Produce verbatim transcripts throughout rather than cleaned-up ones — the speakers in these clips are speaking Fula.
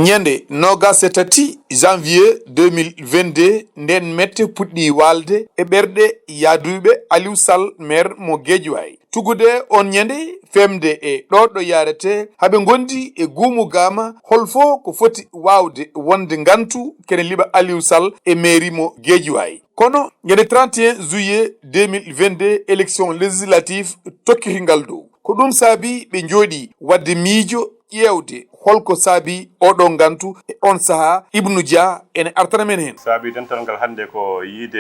Ñande noogas e tati janvier deux mille vingt-deux, nden mette puɗɗi waalde e ɓerɗe yaaduyɓe Aliou Sall, maire mo Guédiawaye. Tugude on ñande, femde e ɗo ɗo yaarete, haɓe ngondi e guumu gaama, hol fo ko foti waawde wonde ngantu kene liɓa Aliou Sall e mairie mo Guédiawaye. Kono ñande trente et un juillet deux mille vingt-deux, élection législative tokkitingal dow. Ko ɗum saabi ɓe njooɗi waɗde miijo, ƴeewde holko saabi oɗo ngantu. E on sahaa, Ibnu Dia ene artana men heen. Saabi dental ngal hannde ko yiide,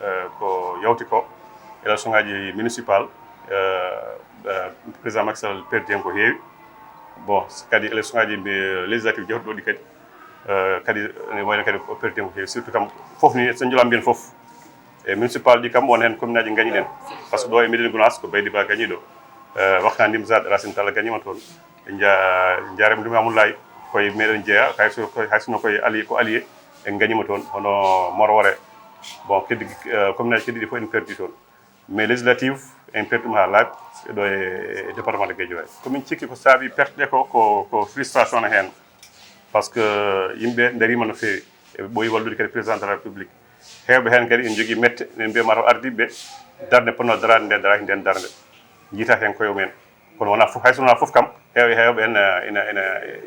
eh, ko yawti ko, élection ngaji municipal, eh, eh, président Macky Sall perdi heen ko heewi. Bon, kadi élection ngaji mbi-, législative jawtuɗo ɗi kadi, eh, kadi ene wayno kadi o perdi heen ko heewi, surtout kam fof ni, so njula mbiyen fof. E municipal ɗi kam, won heen commune aji gañi ɗen. Par ce que ɗo e Médina Gounass ko Baydy Ba gañi ɗo. Eh, Wakhinane Nimzatt, Racine Talla gañima toon. En ja-, en jaarima ɗum Amoulaye, koye meɗen jeeya, hay so, koye, hay sinno koye allié, ko allié, en gañima toon, hono Morwore. Bon, keddi, eh, commune aji keddiɗi fof en perdi toon. Mais législative, en perdi ɗum haa laaɓi, ɗo e, e département de Guédiawaye. Ko min cikki ko saabi perte ɗe ko, ko, ko frustration ne heen. Par ce que yimɓe ndariima no feewi, eɓe ɓooyi wallude kadi président de la République. Heewɓe heen kadi ene njogii mette, ene mbiya mataw ardiiɓe ɓe, darnde potnoo daraade nde, daraaki ndeen darnde. Njiitaaki heen koye mumen. Kono wonaa fof, hay so wonaa fof kam, heewɓe, heewɓe en, eh, ina, ina,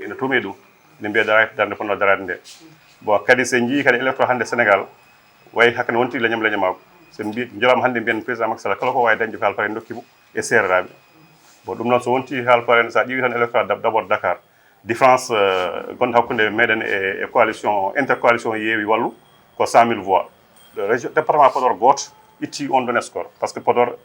ina tuumi e ɗum. Ene mbiya daraaki darnde potnoo daraade nde. Bon, kadi so en njiyii kadi électorat hannde Sénégal, wayi hakkande wonti leñam leñamaagu. So en mbi-, njolaama hannde mbiyen président Macky Sall kala ko waawi dañde ko haalpare en ndokki mo e seereraaɓe. Bon, ɗum noon so wonti haalpare en, so a ƴeewi tan électorat d-, d'abord Dakar, différence, euh, gonɗo hakkunde meɗen e, e coalition, intercoalition Yewwi Wallu ko cent mille voix. Région, département Podor gooto itti on ɗon score. Par ce que Podor,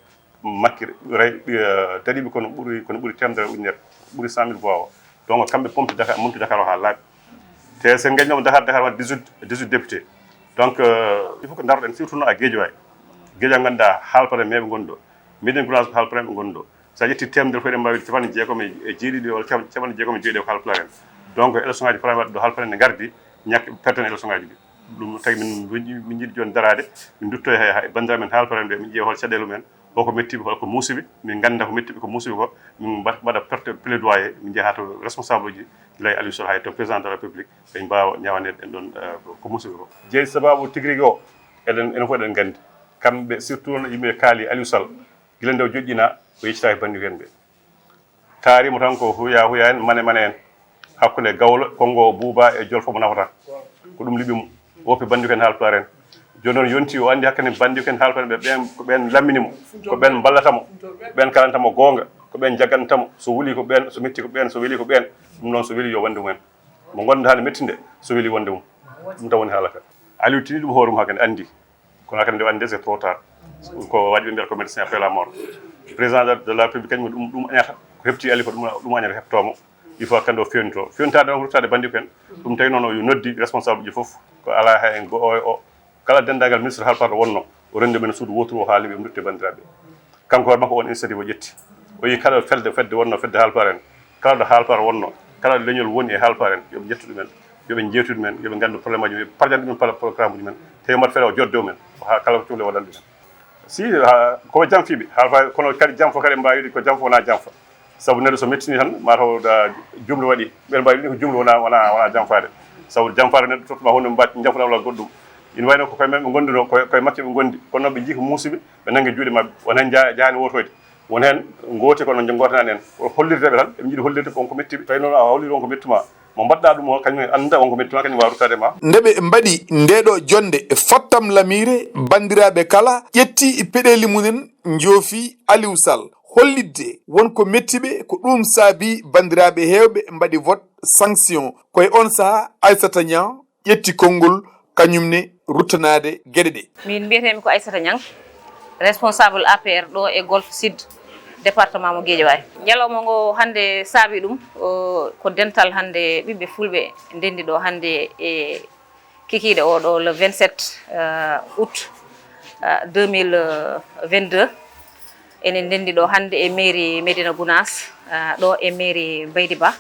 Macky, ray, euh, daɗiiɓe kono ɓuri, kono ɓuri teemedere ujunere, ɓuri cent mille voix o. Donc kamɓe pomti Dakar, momti Dakar o haa laaɓi. Te so en ngañnooma Dakar, Dakar waɗi dix-huit, dix-huit députés. Donc, euh, il faut que ndaroɗen, surtout no a Guédiawaye. Guédiawaye ngannduɗaa haalpare meeɓe ngoni ɗo. Médina Gounass ko haalpare meeɓe ngoni ɗo. So a ƴetti teemedere fof, eɗen mbaawi wiide capanɗe jeegom e, e jeeɗiɗi walla cam-, capanɗe jeegom e jeeɗiɗi ko haalpulaar en. Donc, élection ngaji fotani waɗde ɗo haalpulaar en ne ngardi, ñak-, perten élection ngaji ɗi. Ɗum tagi min, min njiɗi jooni daraade, min ndutto e, e banndiraaɓe men haalpulaar en ɓe, min ƴeewa hol caɗeele mumen, o ko mettiɓe, hol ko muusiɓe, min ngannda ko mettiɓe, ko muusiɓe ko, min mba-, mbaɗa porte plaidoyer, min njeha to responsable uji, gila e Aliou Sow haa e to président de la République, ɓe mbaawa ñawandeede ɗen ɗon, eh, ko, ko muusiɓe ko. Jeyi sabaabu tigi rigi o, eɗen, enen fof eɗen nganndi. Kamɓe surtout won yimɓe kaali Aliou Sall, gila nde o joɗɗina, o yeccitaaki banndiraaɓe en ɓe. Taarimo tan ko huya huya en, mane mane en. Hakkunde Gawlo, Konngo, Buuba e Jolfo mo nafata. Ko ɗum liɓi mo. Woppi banndiraaɓe en haalpulaar en. Jooni noon yonti o anndi hakkunde banndiraaɓe en haalpulaar en ɓe, ɓen, ko ɓen lammini mo. Ko ɓen mballata mo. Ko ɓen kalanta mo goonga. Ko ɓen jagganta mo. So wuli ko ɓen, so metti ko ɓen, so weli ko ɓen. Ɗum noon so weli yo wonde mumen. Mo ngonɗo hannde metti nde, so weli wonde mum. Ɗum tan woni haala ka. Aliou tini ɗum hoore mum hakkunde anndi. Kono kadi nde wannde c'est trop tard. Ko waɗi ɓe mbiyata ko médecin après la mort. Président de, de la République kañum ɗum, ɗum añata. Ko heɓti Aliou ko ɗum, ɗum añata heɓtoo mo. Il faut kadi o fewnito. Fewnitaade noon ko ruttaade banndiraaɓe en. Ɗum tawi noon o yo noddi responsable ji fof. Ko alaa hay en go-, o, o, kala denndaangal ministre haalpulaar wonnoo. O renndi men suudu wooturu o haali ɓe ndutte banndiraaɓe. Kanko hoore makko on initiative o ƴetti. O yi kala fedde, fedde wonnoo, fedde haalpulaar en. Kala ɗo haalpulaar wonnoo, kala leñol woni e haalpulaar en, yo ɓe ƴettu ɗumen, yo ɓe njeewtu ɗumen, yo ɓe nganndu problème aji, yo ɓe parjana ɗumen pala programme uji men, tawi mbaɗa feere o jodde mumen, haa kala ko cuhli waɗan ɗumen. Si, haa, ko jamfiiɓe, haalpulaar, kono kadi jamfo kadi mbaawi wiide ko jamfo wonaa jamfa. Sabu neɗɗo so mettini tan, mataw da jumlo waɗi, ɓen mbaawi wiide ko jumlo wonaa, wonaa, wonaa jamfaade. Sabu jamfaade neɗɗo tottuma hunde mbaɗ jamfuɗa walla goɗɗum. Ina wayno ko koye men ɓe ngondunoo, koye, koye makko ɓe ngondi. Kono noon ɓe njii ko muusiɓe, ɓe nanngi juuɗe maɓɓe. Won heen njaha-, njahaani wootoyde. Won heen ngooti kono njogootana en. Ko hollirde ɓe tan, eɓe njiɗi hollirde ko on ko metti ɓe. Tawi noon a hollirii on ko mettuma, mo mbaɗɗaa ɗum o, kañum en annda on ko mettuma, kañum waawa ruttaade ma. Nde ɓe mbaɗi ndeeɗo jonnde fottam lamiire, banndiraaɓe kala ƴetti peɗeeli mumen, njoofi Aliou Sall. Hollitde won ko metti ɓe, ko ɗum saabi banndiraaɓe heewɓe mbaɗi vote sanction. Koye on sahaa, Aissata Niang ƴetti konngol, kañum ne ruttanaade geɗe ɗe. Min mbiyetee-mi ko Aissata Niang, responsable A P R ɗo e Golfe Sud, département mo Guédiawaye. Ñalawma ngo hannde saabi ɗum, o, ko dental hannde ɓiɓɓe fulɓe ndenndi ɗo hannde e kikiiɗe o ɗo le vingt-sept, euh, août, euh, deux mille vingt-deux. Enen ndenndi ɗo hannde e mairie Médina Gounass, euh, ɗo e mairie Baydy Ba,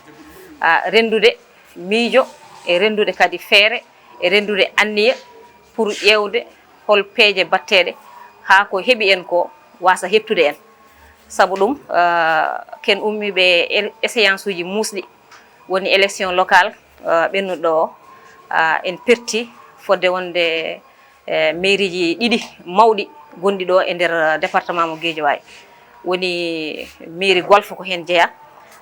euh, renndude miijo e renndude kadi feere e renndude anniya pour ƴeewde hol peeje batteeɗe haa ko heɓi en ko waasa heɓtude en. Sabu ɗum, eh, ken ummiiɓe e échéance uji muusɗi, woni élection locale, Eh, ɓennuɗo o, ah, en perti fodde wonde, eh, mairieji ɗiɗi mawɗi gonɗi ɗo e nder département mo Guédiawaye. Woni mairie Golf ko heen jeyaa,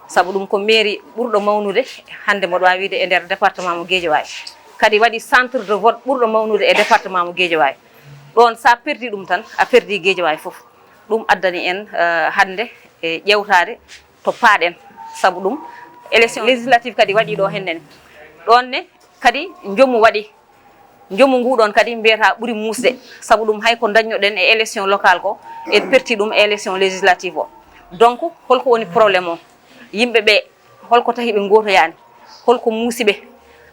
sabu ɗum ko mairie ɓurɗo mawnude hannde, mboɗo waawi wiyde, e nder département mo Guédiawaye. Kadi waɗi centre de vote ɓurɗo mawnude e département mo Guédiawaye. Ɗoon, so a perdi ɗum tan, a perdi Guédiawaye fof. Ɗum addani en, eh, hannde e ƴeewtaade to paaɗen, sabu ɗum élection législative kadi waɗi ɗo heen nene. Ɗoon ne kadi njomu waɗi, njomu ngu ɗoon kadi mbiyata ɓuri muusde, sabu ɗum hay ko ndañnoɗen e élection locale ko, en perti ɗum e élection législative o. Donc, holko woni problème o? Yimɓe ɓe, holko tahi ɓe ngootoyaani? Holko muusi ɓe?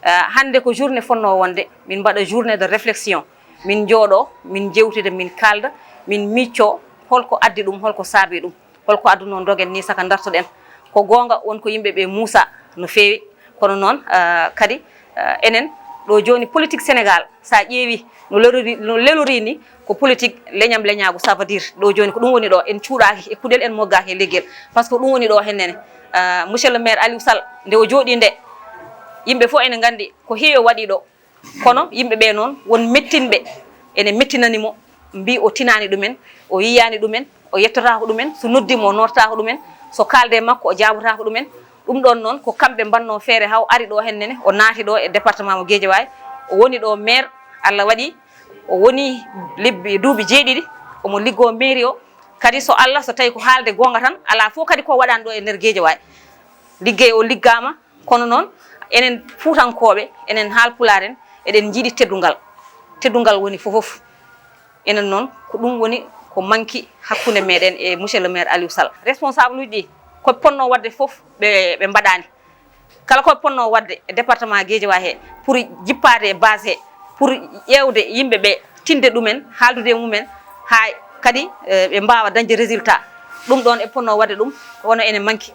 Ah, hannde ko journée fotnoo wonde, min mbaɗa journée de réflexion, min njooɗo, min njewtida, min kaalda, min miccoo holko addi ɗum, holko saabi ɗum. Holko adduno dogen ni saka dartoɗen? Ko goonga, won ko yimɓe ɓe muusa no feewi, kono noon, ah, kadi, ah, enen ɗo jooni, politique Sénégal, so a ƴeewi no lelori, no lelori ni, ko politique leñam leñaagu. Ça veut dire, ɗo jooni ko ɗum woni ɗo, en cuuɗaaki e kuɗel, en moggaaki e leggel, parce que ɗum woni ɗo heen nene. Ah, monsieur le maire Aliou Sall, nde o jooɗi nde, yimɓe fof ene nganndi ko heewi o waɗi ɗo. Kono yimɓe ɓe noon, won mettinɓe ene mettinani mo, mbi o tinaani ɗumen, o yiyaani ɗumen, o yettotaako ɗumen, so noddi mo, o noototaako ɗumen, so kaalde e makko, o jaabotaako ɗumen. Ɗum ɗoon noon, ko kamɓe mbanno feere haa o ari ɗo heen nene, o naati ɗo e département mo Guédiawaye, o woni ɗo maire, Allah waɗi o woni lebbi, duuɓi jeeɗiɗi, omo liggoo mairie o. Kadi, so Allah, so tawi ko haalde goonga tan, alaa fof kadi ko waɗaani ɗo e nder Guédiawaye. Liggey o liggaama, kono noon, enen Fuutankooɓe, enen Haalpulaar en, eɗen njiɗi teddungal. Teddungal woni fof. Enen noon, ko ɗum woni ko manki hakkunde meɗen e monsieur le maire Aliou Sall. Responsable uji ɗi, ko ɓe ponno waɗde fof, ɓe, ɓe mbaɗaani. Kala ko ɓe ponno waɗde e département Guédiawaye he, pour jippaade e base he, pour ƴeewde yimɓe ɓe, tinde ɗumen, haaldude e mumen, haa kadi, eh, ɓe mbaawa dañde résultat. Ɗum ɗoon ɓe ponno waɗde ɗum, kono ene manki.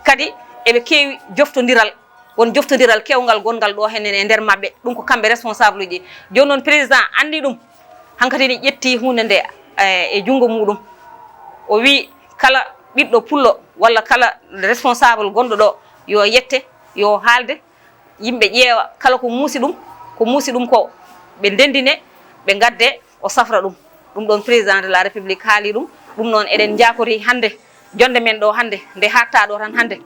Kadi eɓe keewi joftondiral, won joftondiral keewngal gonngal ɗo heen e nder maɓɓe. Ɗum ko kamɓe responsable uji. Jooni noon, président anndi ɗum. Hankadi ne ƴetti huunde nde, eh, e junngo muɗum. O wi kala ɓiɗɗo pullo walla kala responsable gonɗo ɗo, yo yette, yo haalde, yimɓe ƴeewa kala ko muusi ɗum, ko muusi ɗum ko, ɓe ndenndine, ɓe ngadde, o safra ɗum. Ɗum ɗoon, président de la République haali ɗum. Ɗum noon, eɗen njaakori hannde, jonnde men ɗo hannde, nde haaɗta ɗo tan hannde.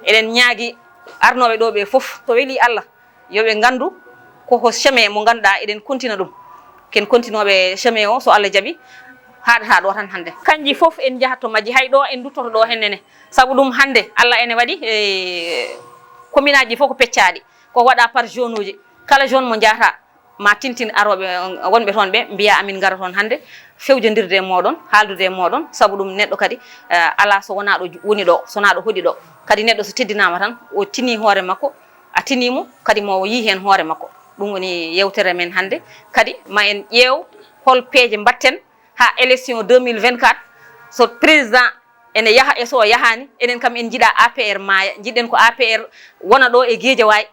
Eɗen ñaagi arnooɓe ɗo ɓe fof, so welii Allah, yo ɓe nganndu ko ko chemin mo ngannduɗaa eɗen kontina ɗum. Ken kontinooɓe chemin o, so Allah jaɓi, haaɗata ɗo tan hannde. Kanji fof en njahat to majji, hay ɗo en nduttoto ɗo heen nene. Sabu ɗum hannde, Allah ene waɗi, e, commune aji fof ko peccaaɗi, ko waɗa par zone uji. Kala zone mo njahata, ma tintin arooɓe, wonɓe toon ɓe, mbiya amin ngara toon hannde, fewjondirde e mooɗon, haaldude e mooɗon, sabu ɗum neɗɗo kadi, eh, alaa so wonaa ɗo ju-, woni ɗo, so wonaa ɗo hoɗi ɗo. Kadi neɗɗo so teddinaama tan, o tini hoore makko, a tini mo, kadi mo yii heen hoore makko. Ɗum woni yewtere men hannde. Kadi ma en ƴeew hol peeje mbaɗten haa élection deux mille vingt-quatre, so président ene yaha e so o yahaani, enen kam en njiɗa A P R maaya, njiɗen ko A P R wona ɗo e Guédiawaye,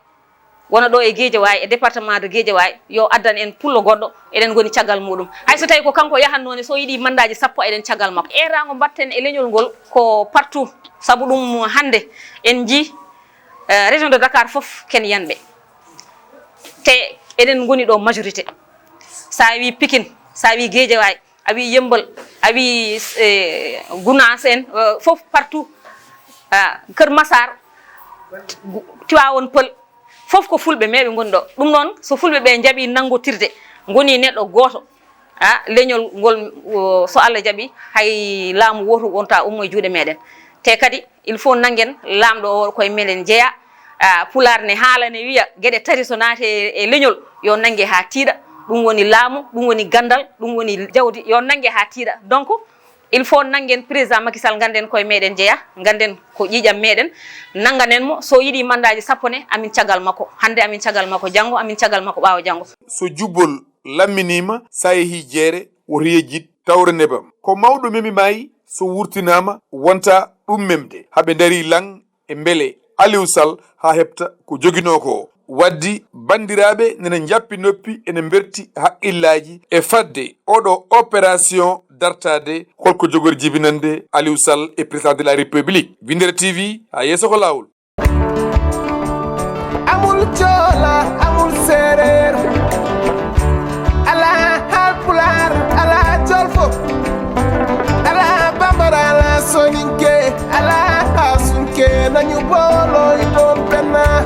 wona ɗo e Guédiawaye, e département de Guédiawaye, yo addan en pullo goɗɗo, eɗen ngoni caggal muɗum. Hay so tawi ko kanko yahatnoo ne, so yiɗi mandaaji sappo, eɗen caggal makko. Eeraango mbaɗten e leñol ngol ko partout, sabu ɗum hannde en njii, eh, région de Dakar fof ken yanɓe. Te eɗen ngoni ɗo majorité. Sa wi Pikine, sa wi Guédiawaye, a wi Yembal, a wi, eh, Gounass en, eh, fof partout, ah, Kër Massar, Tivaouane Peulh, fof ko fulɓe, mais ɓe ngoni ɗo. Ɗum noon, so fulɓe ɓe njaɓi nanngotirde, ngoni neɗɗo gooto, ah, leñol ngol, o, so Allah jaɓi, hay laamu wooto wonta ummo e juuɗe meɗen. Te kadi, il faut nanngen laamɗo o koye meɗen jeya. Ah, Pulaar ne haala ne wiya, geɗe tati so naati e, e leñol, yo nannge haa tiiɗa. Ɗum woni laamu, ɗum woni ganndal, ɗum woni jawdi, yo nannge haa tiiɗa. Donc, il faut nanngen président Macky Sall, ngannden koye meɗen jeya, ngannden ko ƴiiƴam meɗen, nannganen mo, so yiɗi mandaaji sappo ne, amin caggal makko. Hannde amin caggal makko, janngo amin caggal makko, ɓaawo janngo. So jubbol lamminiima, sa yehi jeere, woto yejjit tawre nebam. Ko mawɗo memi maayi, so wurtinaama, wonta ɗum memde. Haɓe ndarii laŋ e mbele Aliou Sall haa heɓta ko joginoo ko. Waddi banndiraaɓe nena njappi noppi, ene mberti haqqillaaji e fadde oɗo opération dartaade, holko jogori jibinande Aliou Sall e président de la République. Winndere T V, haa yeeso ko laawol. Amul Joola amul séeréer.